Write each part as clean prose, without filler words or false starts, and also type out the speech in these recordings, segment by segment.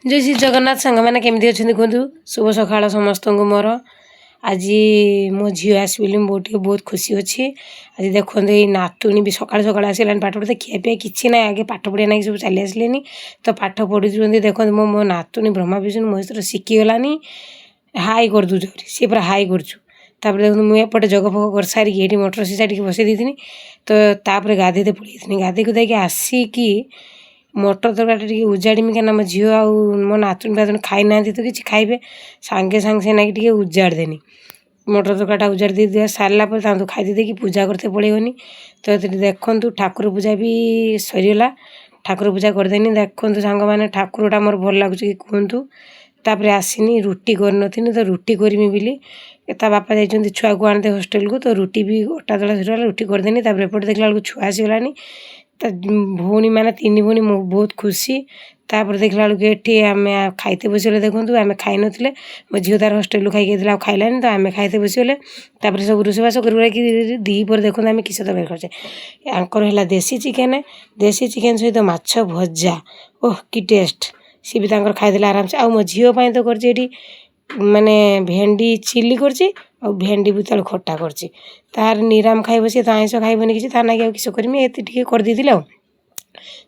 ଜୟ ଶ୍ରୀ ଜଗନ୍ନାଥ। ସାଙ୍ଗମାନେ, କେମିତି ଅଛନ୍ତି କୁହନ୍ତୁ? ଶୁଭ ସକାଳ ସମସ୍ତଙ୍କୁ ମୋର। ଆଜି ମୋ ଝିଅ ଆସିବ ବୋଲି ମୁଁ ଟିକେ ବହୁତ ଖୁସି ଅଛି। ଆଜି ଦେଖନ୍ତୁ, ଏଇ ନାତୁଣୀ ବି ସକାଳୁ ସକାଳୁ ଆସିଲାଣି ପାଠ ପଢ଼ିତେ। ଖିଆ ପିଆ କିଛି ନାହିଁ, ଆଗେ ପାଠ ପଢ଼ିବା ନାଗି ସବୁ ଚାଲି ଆସିଲେନି। ତ ପାଠ ପଢ଼ୁଛନ୍ତି। ଦେଖନ୍ତୁ, ମୋ ମୋ ନାତୁଣୀ ବ୍ରହ୍ମା, ବିଷ୍ଣୁ, ମହେଶ୍ୱର ଶିଖିଗଲାନି। ହାଇ କରିଦେଉଛି ଆହୁରି, ସିଏ ପୁରା ହାଇ କରୁଛୁ। ତାପରେ ଦେଖନ୍ତୁ, ମୁଁ ଏପଟେ ଯୋଗ ଫୋଗ କରିସାରିକି ଏଇଠି ମଟର ସିଝା ଟିକେ ବସେଇ ଦେଇଥିନି। ତ ତାପରେ ଗାଧେଇତେ ପଳେଇ ଗାଧେଇ ଗୁଧାଇକି ଆସିକି ମଟର ତରକାରୀଟା ଟିକେ ଉଜାଡ଼ିମି, କାହିଁକିନା ମୋ ଝିଅ ଆଉ ମୋ ନାତୁଣୀ ଫାତୁଣୀ ଖାଇନାହାନ୍ତି, ତ କିଛି ଖାଇବେ। ସାଙ୍ଗେ ସାଙ୍ଗେ ସେ ନାଗି ଟିକେ ଉଜାଡ଼ି ଦେନି। ମଟର ତରକାରୀଟା ଉଜାଡ଼ି ଦେଇ ଦିଆ ସାରିଲା ପରେ ତାଙ୍କୁ ଖାଇ ଦେଇକି ପୂଜା କରିତେ ପଳେଇଗନି। ତ ଏଠି ଦେଖନ୍ତୁ, ଠାକୁର ପୂଜା ବି ସରିଗଲା। ଠାକୁର ପୂଜା କରିଦେନି। ଦେଖନ୍ତୁ ସାଙ୍ଗମାନେ, ଠାକୁରଟା ମୋର ଭଲ ଲାଗୁଛି କି କୁହନ୍ତୁ। ତାପରେ ଆସିନି, ରୁଟି କରିନଥିନି, ତ ରୁଟି କରିମି ବୋଲି ତା ବାପା ଯାଇଛନ୍ତି ଛୁଆକୁ ଆଣିତେ ହଷ୍ଟେଲକୁ। ତ ରୁଟି ବି ଅଟା ଦଳା ସରିଗଲା, ରୁଟି କରିଦେନି। ତାପରେ ଏପଟେ ଦେଖିଲା ବେଳକୁ ଛୁଆ ଆସିଗଲାଣି, ତା ଭଉଣୀମାନେ, ତିନି ଭଉଣୀ। ମୁଁ ବହୁତ ଖୁସି। ତାପରେ ଦେଖିଲା ବେଳକୁ ଏଠି ଆମେ ଖାଇତେ ବସିଗଲେ। ଦେଖନ୍ତୁ, ଆମେ ଖାଇନଥିଲେ, ମୋ ଝିଅ ତାର ହଷ୍ଟେଲରୁ ଖାଇକି ଯାଇଥିଲା, ଆଉ ଖାଇଲାନି, ତ ଆମେ ଖାଇତେ ବସିଗଲେ। ତାପରେ ସବୁ ରୋଷେଇବାସ କରି ଦ୍ୱିପହରେ ଦେଖନ୍ତୁ ଆମେ କିସ ତରକାରୀ କରିଛେ। ୟାଙ୍କର ହେଲା ଦେଶୀ ଚିକେନ୍, ଦେଶୀ ଚିକେନ୍ ସହିତ ମାଛ ଭଜା। ଓହ, କି ଟେଷ୍ଟ! ସିଏ ବି ତାଙ୍କର ଖାଇଦେଲେ ଆରାମସେ। ଆଉ ମୋ ଝିଅ ପାଇଁ ତ କରିଛି ଏଠି, ମାନେ ଭେଣ୍ଡି ଚିଲି କରିଛି ଆଉ ଭେଣ୍ଡି ବୋଇତାଳୁ ଖଟା କରିଛି। ତାର ନିରାମ ଖାଇବ ସିଏ, ତ ଆଇଁଷ ଖାଇବନି କିଛି। ତା ନାଗି ଆଉ କିସ କରିମି, ଏତେ ଟିକେ କରିଦେଇଥିଲି। ଆଉ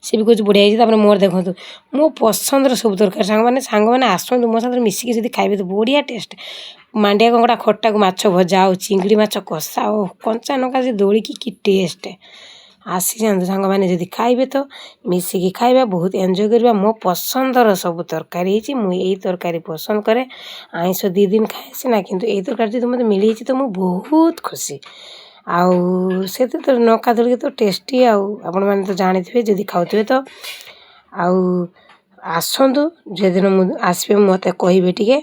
ସିଏ ବି କହୁଛି ବଢ଼ିଆ ହେଇଛି। ତାପରେ ମୋର ଦେଖନ୍ତୁ, ମୋ ପସନ୍ଦର ସବୁ ତରକାରୀ। ସାଙ୍ଗମାନେ, ସାଙ୍ଗମାନେ, ଆସନ୍ତୁ, ମୋ ସାଙ୍ଗରେ ମିଶିକି ଯଦି ଖାଇବେ ତ ବଢ଼ିଆ ଟେଷ୍ଟ। ମାଣ୍ଡିଆ କଙ୍କଡ଼ା ଖଟାକୁ ମାଛ ଭଜା ଆଉ ଚିଙ୍ଗଡ଼ି ମାଛ କଷା ଓ କଞ୍ଚା ଲଙ୍କା ସେ ଦୋଳିକି କି ଟେଷ୍ଟ! ଆସିଯାଆନ୍ତୁ ସାଙ୍ଗମାନେ, ଯଦି ଖାଇବେ ତ ମିଶିକି ଖାଇବା, ବହୁତ ଏନ୍ଜୟ କରିବା। ମୋ ପସନ୍ଦର ସବୁ ତରକାରୀ ହେଇଛି। ମୁଁ ଏଇ ତରକାରୀ ପସନ୍ଦ କରେ। ଆଇଁଷ 2 ଦିନ ଖାଏ ସିନା, କିନ୍ତୁ ଏଇ ତରକାରୀ ଯଦି ମୋତେ ମିଳିଯାଇଛି ତ ମୁଁ ବହୁତ ଖୁସି। ଆଉ ସେଥିରେ ତ ଲଙ୍କା ଦଳିକି ତ ଟେଷ୍ଟି। ଆଉ ଆପଣମାନେ ତ ଜାଣିଥିବେ ଯଦି ଖାଉଥିବେ ତ। ଆଉ ଆସନ୍ତୁ, ଯେଦିନ ମୁଁ ଆସିବେ ମୋତେ କହିବେ ଟିକେ।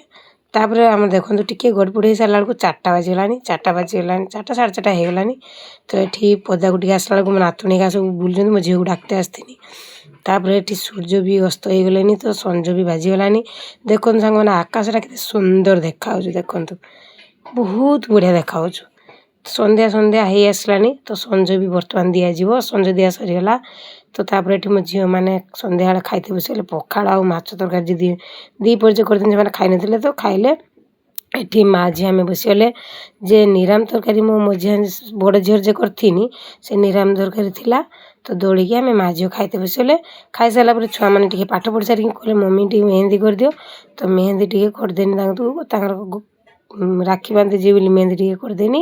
ତାପରେ ଆମେ ଦେଖନ୍ତୁ, ଟିକେ ଗଡ଼ିପଡ଼ି ହେଇ ସାରିଲା ବେଳକୁ 4ଟା ବାଜିଗଲାଣି। 4ଟା ବାଜିଗଲାଣି, 4ଟା 4:30 ହେଇଗଲାଣି। ତ ଏଠି ପଦାକୁ ଟିକେ ଆସିଲା ବେଳକୁ ମୋ ନାତୁଣୀ ହେରିକା ସବୁ ବୁଲୁଛନ୍ତି। ମୋ ଝିଅକୁ ଡାକିତେ ଆସିଥିଲି। ତାପରେ ଏଠି ସୂର୍ଯ୍ୟ ବି ଅସ୍ତ ହେଇଗଲେଣି, ତ ସଞ୍ଜ ବି ବାଜିଗଲାଣି। ଦେଖନ୍ତୁ ସାଙ୍ଗମାନେ, ଆକାଶଟା କେତେ ସୁନ୍ଦର ଦେଖାହେଉଛି। ଦେଖନ୍ତୁ, ବହୁତ ବଢ଼ିଆ ଦେଖାହେଉଛି। ସନ୍ଧ୍ୟା ସନ୍ଧ୍ୟା ହେଇ ଆସିଲାଣି, ତ ସଞ୍ଜ ବି ବର୍ତ୍ତମାନ ଦିଆଯିବ। ସଞ୍ଜ ଦିଆ ସରିଗଲା। ତ ତାପରେ ଏଠି ମୋ ଝିଅମାନେ ସନ୍ଧ୍ୟାବେଳେ ଖାଇତେ ବସିଗଲେ ପଖାଳ ଆଉ ମାଛ ତରକାରୀ। ଯଦି ଦ୍ୱିପହରେ ଯେ କରିଥିଲି, ସେମାନେ ଖାଇନଥିଲେ, ତ ଖାଇଲେ। ଏଠି ମା ଝିଅ ଆମେ ବସିଗଲେ। ଯେ ନିରାମ ତରକାରୀ ମୋ ମଝିଆ ବଡ଼ ଝିଅର ଯେ କରିଥିନି, ସେ ନିରାମ ତରକାରୀ ଥିଲା, ତ ଦୋଳିକି ଆମେ ମା ଝିଅ ଖାଇତେ ବସିଗଲେ। ଖାଇସାରିଲା ପରେ ଛୁଆମାନେ ଟିକେ ପାଠ ପଢ଼ି ସାରିକି କହିଲେ, "ମମି, ଟିକେ ମେହେନ୍ଦି କରିଦିଅ।" ତ ମେହେନ୍ଦି ଟିକେ କରିଦେନି ତାଙ୍କୁ, ତାଙ୍କର ରାକ୍ଷୀ ବାନ୍ଧି ଯିବେ ବୋଲି ମେହେନ୍ଦି ଟିକେ କରିଦେନି।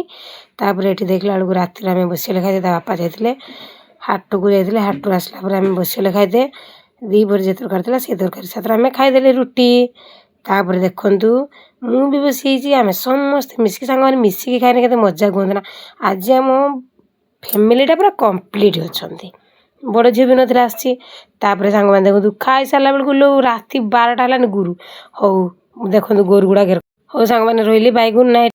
ତାପରେ ଏଠି ଦେଖିଲା ବେଳକୁ ରାତିରେ ଆମେ ବସିଗଲେ ଖାଇତେ। ତା ବାପା ଯାଇଥିଲେ ହାଟକୁ ଯାଇଥିଲେ। ହାଟରୁ ଆସିଲା ପରେ ଆମେ ବସିଗଲେ ଖାଇତେ। ଦ୍ୱିପହରେ ଯେ ତରକାରୀ ଥିଲା, ସେ ତରକାରୀ ସାଥିରେ ଆମେ ଖାଇଦେଲେ ରୁଟି। ତାପରେ ଦେଖନ୍ତୁ, ମୁଁ ବି ବସିଯାଇଛି। ଆମେ ସମସ୍ତେ ମିଶିକି, ସାଙ୍ଗମାନେ ମିଶିକି ଖାଇଲେ କେତେ ମଜା କୁହନ୍ତୁ ନା। ଆଜି ଆମ ଫ୍ୟାମିଲିଟା ପୁରା କମ୍ପ୍ଲିଟ୍ ଅଛନ୍ତି। ବଡ଼ ଝିଅ ବି ନଥିଲା, ଆସିଛି। ତାପରେ ସାଙ୍ଗମାନେ ଦେଖନ୍ତୁ, ଖାଇସାରିଲା ବେଳକୁ ଲୋ ରାତି 12ଟା ହେଲାନି ଗୁରୁ। ହଉ, ଦେଖନ୍ତୁ ଗୋରୁ ଗୁଡ଼ା। ହଉ ସାଙ୍ଗମାନେ, ରହିଲି, ବାଇ, ଗୁଡ୍ ନାଇଟ୍।